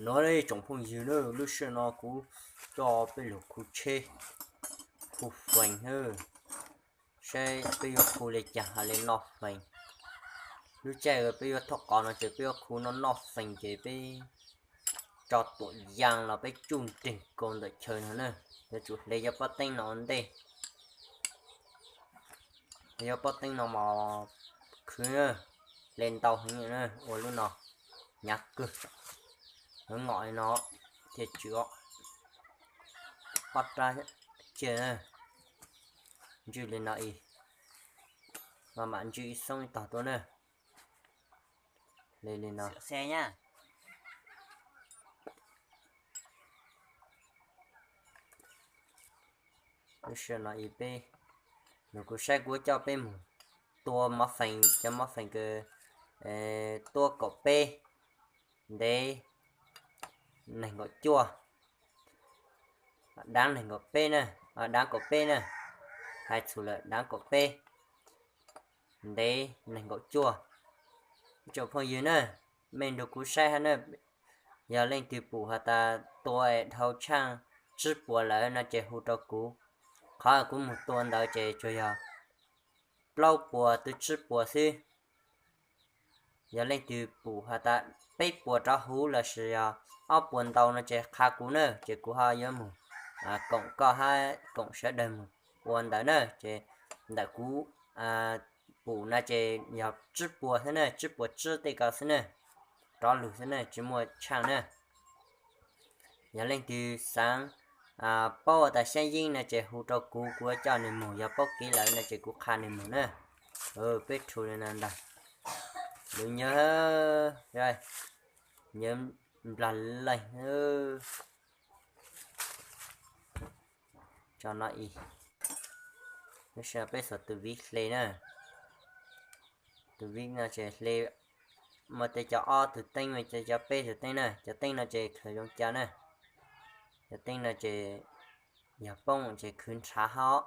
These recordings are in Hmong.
Nov tsoom phooj ywg na, lub sij hawm no kuv coj peb lug khu tsheb, khu feem na, saib peb yuav khu li cas hais li noj feem. Lub caij peb yuav thauj qos no ces peb yuav khu noj noj feem ces peb tso tuam yaj los peb tsuj nreeg kaus ntawm chaw no na. Yuav tsum hle cov pob teeb no ua ntej, hle cov pob teeb no mas khwv, hle ntau heev na, ua lub no hnyav kawg, yuav ngom li no thiaj tsw ob rab ciaj na. Ntswj li no ib, mam ntswj ib xoob ib tog tuaj na. Li li no. Lub sij hawm no ib peb, nws kuv saib kuv coj peb mus tua mov feem, cov mov feem kws tuab kaum peb, ntev nees nkaum cuaj, daav nees nkaum peb na, daav kaum peb na, hais txhum lawm daav kaum peb, ntev nees nkaum cuaj. Tsoom phooj ywg na, mej nrug kuv saib hab na, yog leej twg pum has tas tua es dhau tshaaj tsib puas lawm no ces hu rau kuv. Qhov kuv mus tua ntawd ces tsuas yog plaub puas twb tsib puas xwb. Yog leej twg pum has tas peb puas rov huv lossis yog ob puas ntau no ces qha kuv na, ces kuv ho yuav mus koom koj hab koom sawv daws mus ua ntawd na. Ces ntawm kuv pum no ces yog tsib puas xwb na, tsib puas tsib tej ko xwb na, rov lug xwb na, tsis muaj tshaaj na. Yog leej twg xaav paub tas xyab yeeb no ces hu rau kuv, kuv yuav coj nws mus, yog paub kev lawm no ces kuv qha nws mus na. Peb rhu li no ntag. Lug nyawv, nyawv nplag leeg. Tso no ib, lub sij hawm peb xuas tus viv hle na. Tus viv no ces hle, muaj tej cov ob tug teeb, muaj tej cov peb tug teeb na. Cov teeb no ces khaws zoo ca na. Cov teeb no ces yog poob ces khwv nrhav hab.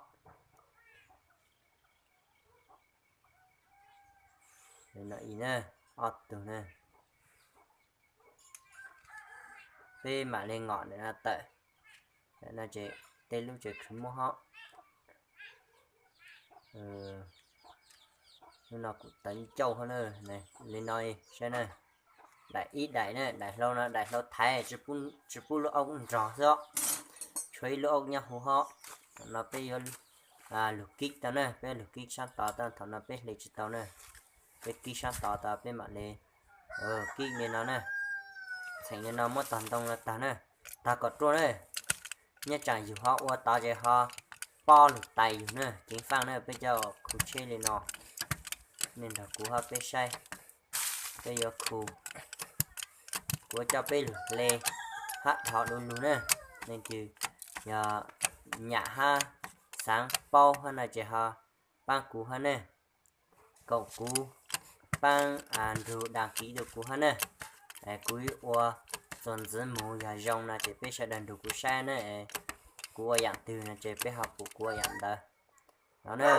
No ib na, ob tug na. Peb mam li ngom ntawm no tawm. Ntawm no ces tej lub ces khwv muab hab. Lub no kuj tawv ncauj hab na. Li no saib na, daim ib daim na, daim hlau no daim hlau thaiv, tsis pub lub aub nrog xwb, tshuav ib lub aub nyob huv hab. Thaum no peb yuav lug kib tau na, peb lug kib sab tod tau, thaum no peb hle tsis tau na. Peb kib sab tod tau peb mam li kib li no na. Txheem li no muab tog ntoo no tag na, tag kom ruaj na. Nyob tsam yug ho ua tod ces ho pob lug tais yug na, ceev faaj na. Peb coj khu tsheb li no, nej nrog kuv hab peb saib, peb yuav khu. Kuv coj peb lug hle hab dhos du lug na. Leej twg yog nyam hab xaav paub hab no ces ho paab kuv hab ne, koom kuv, paab nrug dam kiv rua kuv hab na. Kuv ua txuas ntxiv mus, yog zoo no ces peb sawv daws nrug kuv saib na. Kuv ua yaam twg no ces peb ho pum kuv ua yaam ntawd no na.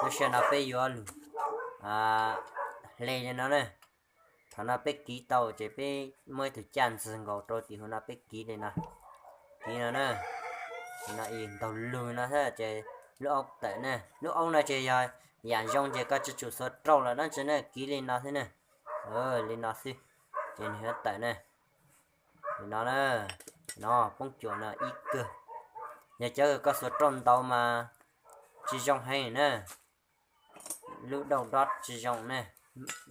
Lub sij hawm no peb yuav lug hle li no na. Thaum no peb kiv tau ces peb muab ib tug caj ntxwg nkaus rau tim huv no peb kiv li no. Kiv no na, no ntaug lug no xwb ces lub aub tawm na. Lub aub no ces yog yaam zoo ces koj tsi tsum xuas rau los dlaab tsi na, kiv li no xwb na. Li no xwb ces nwg yuav tawm na. Li no na, no poob cuam no ib kawg. Yog cov koj xuas rau ntau mas tsi zoo heev na. Lub dauj dob tsi zoo ne,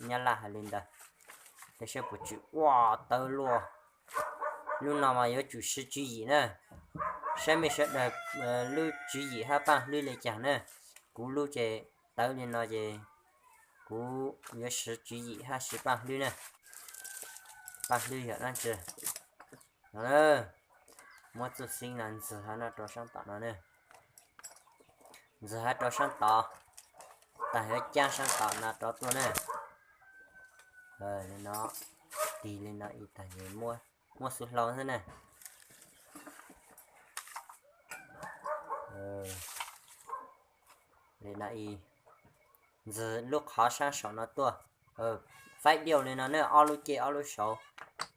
nyab laj hais li ntawd. Saib puas tsum ua tawv luaj. Lub no mas yuav tsum siv tswv yim na. Saib mej sawv daws lub tswv yim hab paaj hlwb li cas na. Kuv lub ces tawv li no ces kuv yuav siv tswv yim hab siv paaj hlwb na. Paaj hlwb yog dlaab tsi no. Muab txuj xeeb no ntxig hab no rau saab tom no ne. Ntxig hab rau saab tod, taag yuav caab saab tom no rov tuaj ne. Li no, tig li no ib taag, muab xub hlau xwb ne. Li no ib, ntxig lub qhov saab saum no tuaj, faib diaj li no ne, ob lub cej ob lub saud,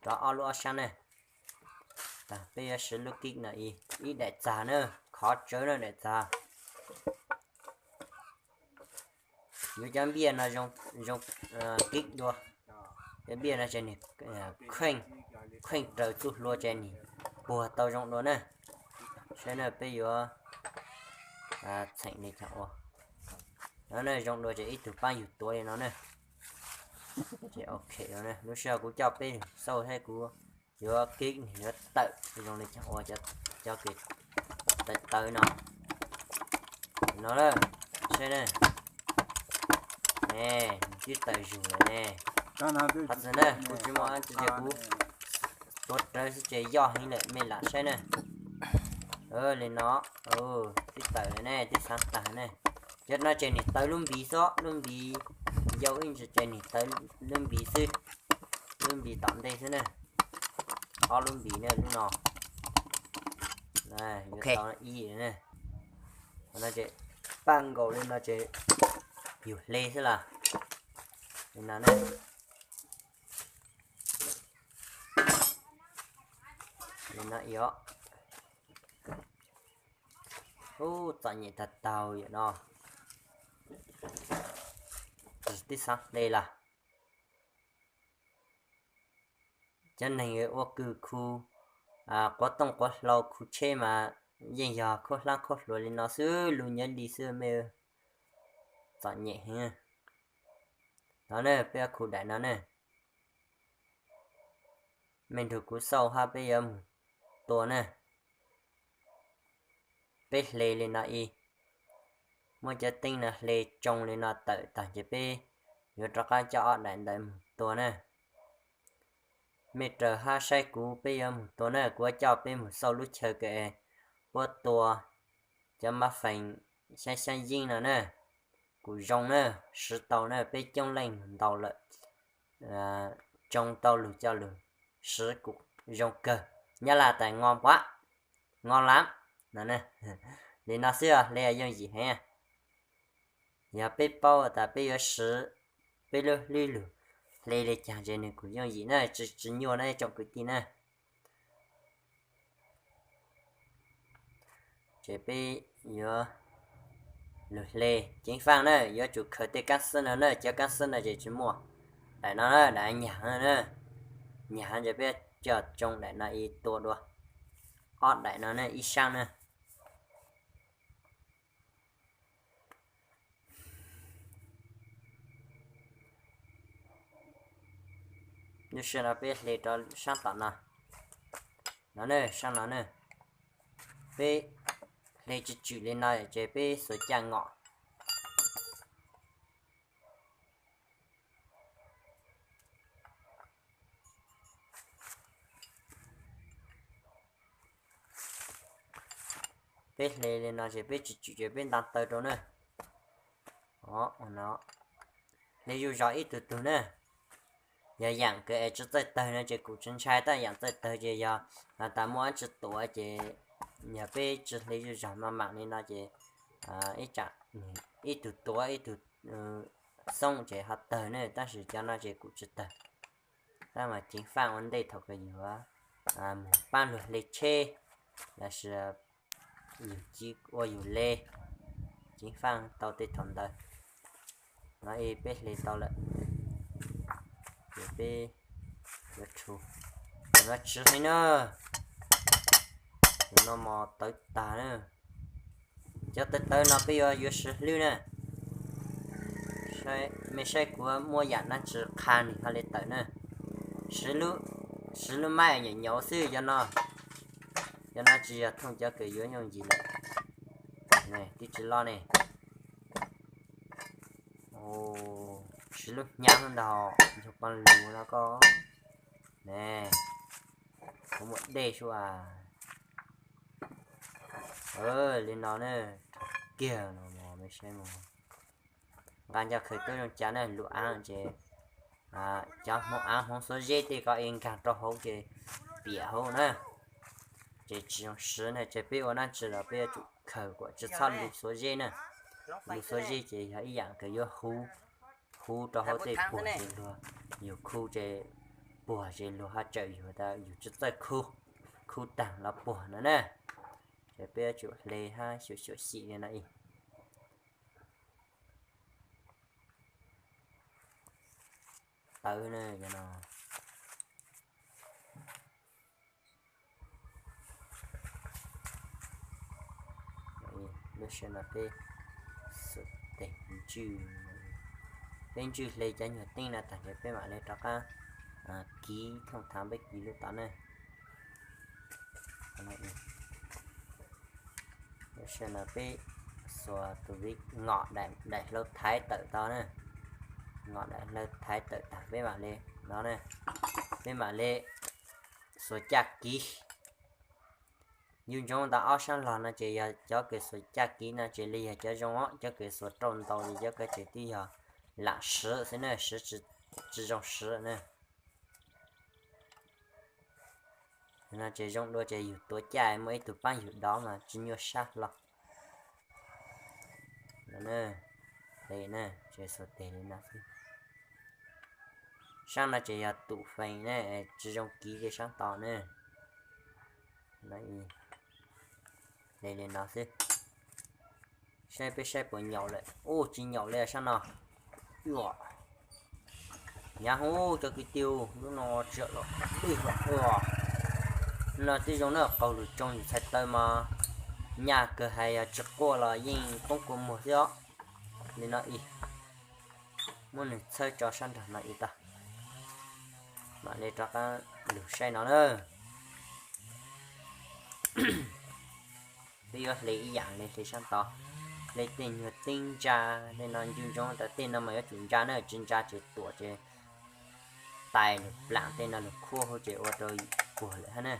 rov ob lub ob sab ne. Peb yuav siv lub kib no ib, ib daim txag na, khov tsawv na daim txag. Yuav cov npiaj no zoo, zoo kib dua. Cov npiaj no ces nws kheej raws txuj hlua ces nws puag tau zoo dua na. Saib na peb yuav txheem li cas ua. No na zoo dua ces ib tug pab yus tuav li no na. Ces ok no na, lub sij hawm kuv coj peb xauj thiab kuv yuav kib nws yuav tawm zoo li cas ua cov kws tawv tawv no. No na, saib na. Ne, nws twb tawm zus lawm ne. Qhov txawm na kuv tsis muaj dab tsi ces kuv tuav rawv xwb ces yoj heev lawm, mej lam saib na. Li no, twb tawm lawm ne, twb xaav tawg ne. Cov no ces nws tawv lub npis xwb, lub npis yau ib ntsis ces nws tawv lub npis xwb, lub npis tom ntej xwb na. Ob lub npis ne lub no. Yuav tau ib ne. Qhov no ces paj nkaus li no ces yus hle xwb las. Li no ne. Li no ib os. Ub, txom nyem tag taug yam no. Twb xaav hle las. Cov neeg ua kws khu quav tooj quav hlau khu tsheb mas yeej yog khaub hlaab khaub hluas li no xwb, lug nyob li xwb mej. Txom nyem heev. No ne, peb yuav khu daim no ne. Mej nrug kuv xauj hab peb yuav mus tua na. Peb hle li no ib, muab cov teeb no hle tsoo li no tawm tag ces peb yuav rov qab coj ob daim ntawd mus tua na. Mej raws hab saib kuv, peb yuav mus tua na, kuv yuav coj peb mus xauj lub chaw kws puab tua cov mab feem xyaab xyaab yeeb no na. Kuj zoo na, siv tau na, peb coob leej mus ntaus lawm, tsoo tau lug coj lug siv kuj zoo kawg. Nyab Laj tas ngo pab, ngo lam no. Li no xwb os, hle yooj yim heev. Yog peb paub tas peb yuav siv peb lub hlwb lug hle li cas ces nws kuj yooj yim na, tsis, tsis nyuaj na tsoom kwv tij na. Ces peb yuav lug hle ceev faaj na, yuav tsum khaws tej kaab xwb no na, cov kaab xwb no ces tsis muaj. Daim no na, daim nyag na, nyag ces peb coj tsoo daim no ib tua dua. Ob daim no na, ib saab na. Lub sij no peb hle rau saab tom no, no ne, saab no ne. Peb hle tswm tswm li no ces peb xuas caj ngom. Peb hle li no ces peb tswm tswm ces peb nta taw rau na. Hle zuj zog ib tug tug na. Yog yaam kws es tsi txawj tawg no ces kuj tsi ntshai, tab yaam txawj tawg ces yog has tas muaj dlaab tsi tuav ces yog peb tsi hle zuj zog maj mam li no ces ib tug tuav ib tug xoob ces ho tawg ne, tab sis cov no ces kuj tsi tawg. Tab mas ceev faaj ua ntej thaum kws yuav mus paab luag hle tsheb lossis yug ci ua yug le, ceev faaj tau tej thaum ntawd. No peb hle tau lawm ces peb yuav tshu, no tsw heev na, no mos tawv tag na. Cov tawv tawv no peb yuav yuav siv hlwb na. Mej saib kuv muab yaam dlaab tsi qha nwg ho le tawm na. Siv lub maib nyuam nyuam xwb, cov no tsi yog thooj cov kws yuav yooj yim lawm. Twb tsi loj ne. Siv lub hnyav ntag, nchuav paj lug no koj ne. Kuv muaj dej sua. Li no ne, kiag no mej saib mus. Nqaa nco khaws tuab zoo ca na, lug aav ces cov hmoov aav hmoov xuav zeb tej ko es nkaag rau hauv ces piam hauv na. Ces tsi zoo siv na, ces peb ua dlaab tsi los peb yuav tsum khaws kuas tsi txhob lug xuav zeb na. Lug xuav zeb ces yog ib yaam kws yuav huv, Khub rau hauv tej puag ces luag, yus khub ces puag ces luag ho tsawm yus tas yus tsis txawj khub, khub taag los puag no na. Ces peb yuav tsum hle hab xyuam xyuam xim li no ib tawv na no. Lub sij hawm no peb xuas tes ntswj, peb ntswj hle cov nyuag teeb no tag ces peb mam li rov qab kiv thooj thav peb kiv lub tod na. Lub sij hawm no peb xuas tus vij ngom daim hlaub thaiv tawm tod na, ngom daim hlaub thaiv tawm tag peb mam li no na, peb mam li xuas caj kiv. Ncu ntsoov tas ob sab log no ces yog cov kws xuas caj kiv no ces li yog cov zoo os, cov kws xuas rau ntau ces cov kws tseem twb yog lam swv xwb na, swv tsis zoo swv na. No ces zoo dua ces yus tuav caj muaj ib tug paab yus dov mas tsis nyuaj sab hlo. Li na, ces xuas tes li no xwb. Sab no ces yog tus feem na, tsis zoo kiv li sab tod na. Li li no xwb. Saib peb saib puas nyaum lawm. Ub, tsis nyaum li sab no. Hnyav hub cov kwv tij, lub no tsis los ua no twb zoo na, qaug lug tsoo yus txhais taw mas nyaj kawg, hais yog tsis quaj los yeej poob kua muag xwb os. Li no ib, muab nws txhawb tso sab nraum no ib tag, mam li rov qab lug saib no na. Peb yuav hle ib yam li hle sab tod, hle tej nyuag teeb ntsa, tej no ncu ntsoov tas tej no mas yuav tsum ntsa na, tsis ntsa ces tuam ces tais lug plaam tej no lug khuab huv ces ua rau puag lawm hab na.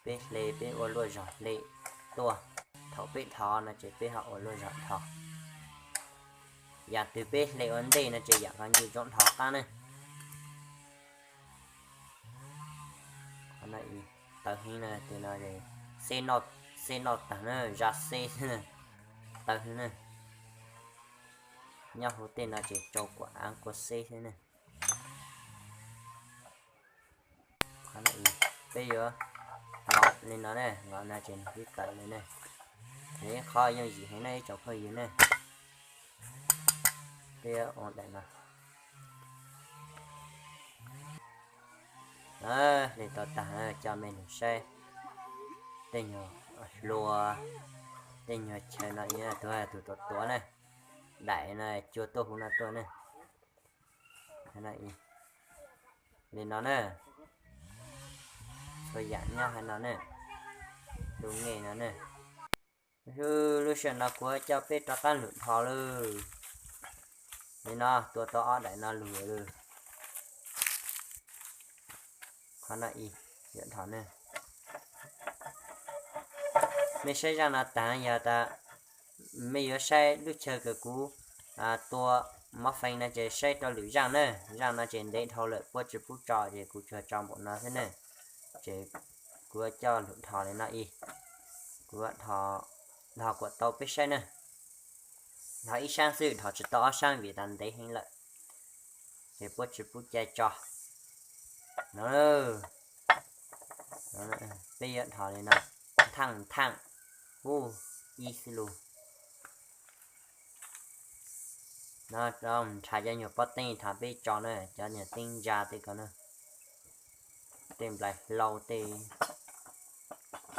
Peb hle peb ua luaj zog hle tuaj, thaum peb dhos no ces peb ho ua luaj zog dhos. Yam twg peb hle ua ntej no ces yam ko ncu ntsoov dhos qab na. Tawv heev na, tes no xeb noj taag na, zaj xeb xwb na, tawv heev na. Nyob huv tej no ces tsau kuam av kua xeb xwb na. Peb yuav ngom li no ne, ngom no ces nws twb tawm li ne. Nws ib qho yooj yim heev ne ib tsoom phooj ywg ne. Peb yuav ua daim no. Li tau tag, coj mej lug saib tej nyuag hlua, tej nyuag chaw no ib tug tug tuav tuav ne. Daim no cua tuaj huv no tuaj ne. Li no na, txhua yam nyob hauv no ne, lub ncej no ne. Lub sij hawm no kuv coj peb rov qab lug dhos lawm. Li no, tua tau ob daim no lug lawm. Qhov no ib, yuav dhos ne. Mej saib zaaj no taag, yog tas mej yuav saib lub chaw kws kuv tua mov fees no ces saib rau lwm zaaj na. Zaaj no ces ntev dhau lawm, puab tsis pub tso ces kuv tsuas tso npaum no xwb ne. Ces kuv yuav coj lug dhos li no ib, kuv dhos kom tau peb saib na. Dhos ib saab xwb, dhos tsis tau ob saab vim tas ntev heev lawm, ces puab tsis pub cai tso no. Peb yuav dhos li no, thaaj thaaj, ub, ib xwb lug. No nrhav cov nyuag pob teeb thav peb tso na, cov nyuag teeb ntsa tej ko na, tej nplais hlau tej.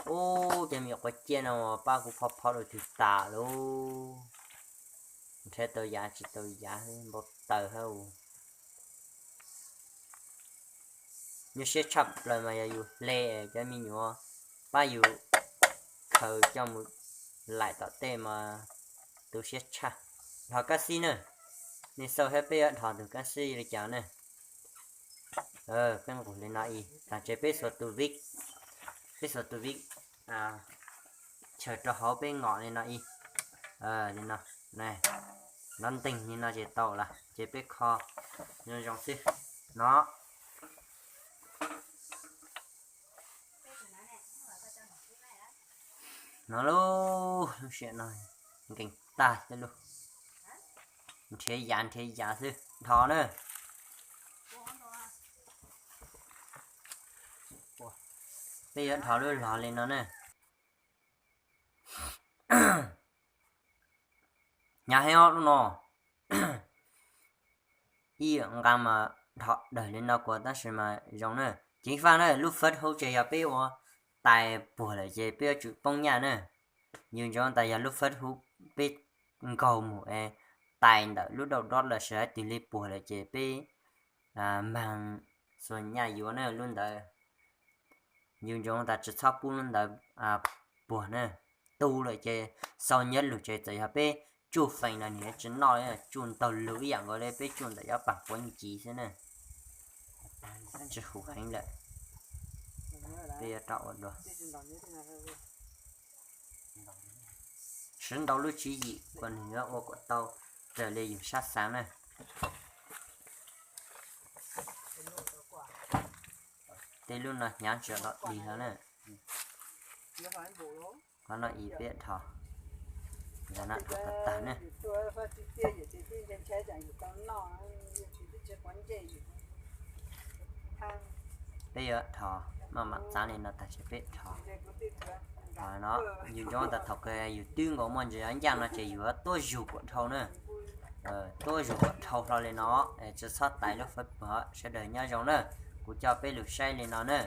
Ub, cov me nyuam quav ciaj no pab kuv phob phob rau twg tas lauj. Nrhiav tau yav tsis tau yav npau taws hab. Nyuaj siab tshaj plaws mas yog yus hle cov me nyuam pab yus khaws coj mus laim tom tej mas tu siab tshaj. Dhos kab xib na, nej xauj saib peb yuav dhos tus kab xib li cas ne. Peb nqus li no ib tag ces peb xuas tus vij, peb xuas tus vij chaws rau hauv peb ngom li no ib, li no, nov nteeg li no ces tau lawm ces peb kho zoo zoo xwb no. No lub, lub sij hawm no nkees tag xwb lauj. nrhiav yav nrhiav yav xwb dhos na. Peb yuav dhos lub log li no na. Hnyav heev os lub no. Ib yam nqa mas dhos dawm li no kuv tab sis mas zoo na. Ceev faj na, lub fab hub ces yog peb ua tais puag lawm ces peb yuav tsum poob nyaj na. Yus ntsoov tas yog lub fab hub peb nkaug mus es tais ntawm lub dauj dob lawm sawv daws twg li puag lawm ces peb mag xuas nyaj yuav na lub ntawd. Yus ntsoov tas tsis txhob pub lub ntawd puag na. Tu lawm ces xau nyiab lug ces txawm yog peb tsuj feem los nws tsis noj, tsuj ntaug lug ib yam nkaus li peb tsuj ntawm yob pam quav nciv xwb na. Tsis huv heev lawm. Peb yuav rau ua dua. Siv ntau lub tswv yim kom nws yuav ua kom tau raws li yus sab xav na. Tej lub no hnyav tsis los dig hlo na. Qhov no ib peb dhos, yog no dhos tag tag na. Peb yuav dhos maj mam txav li no tag ces peb dhos. Dhos no yus ntsoov tas thaum kawg yus twb nkaus muaj ntsis ncaj no ces yus tuab zug kom dhau na. Tuab zug kom dhau hlo li no, tsis txhob tais lub fab puag. Sawv daws nyob zoo na, kuv coj peb lug saib li no na,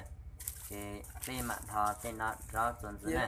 ces peb mam dhos tej no rov txuas ntxiv na.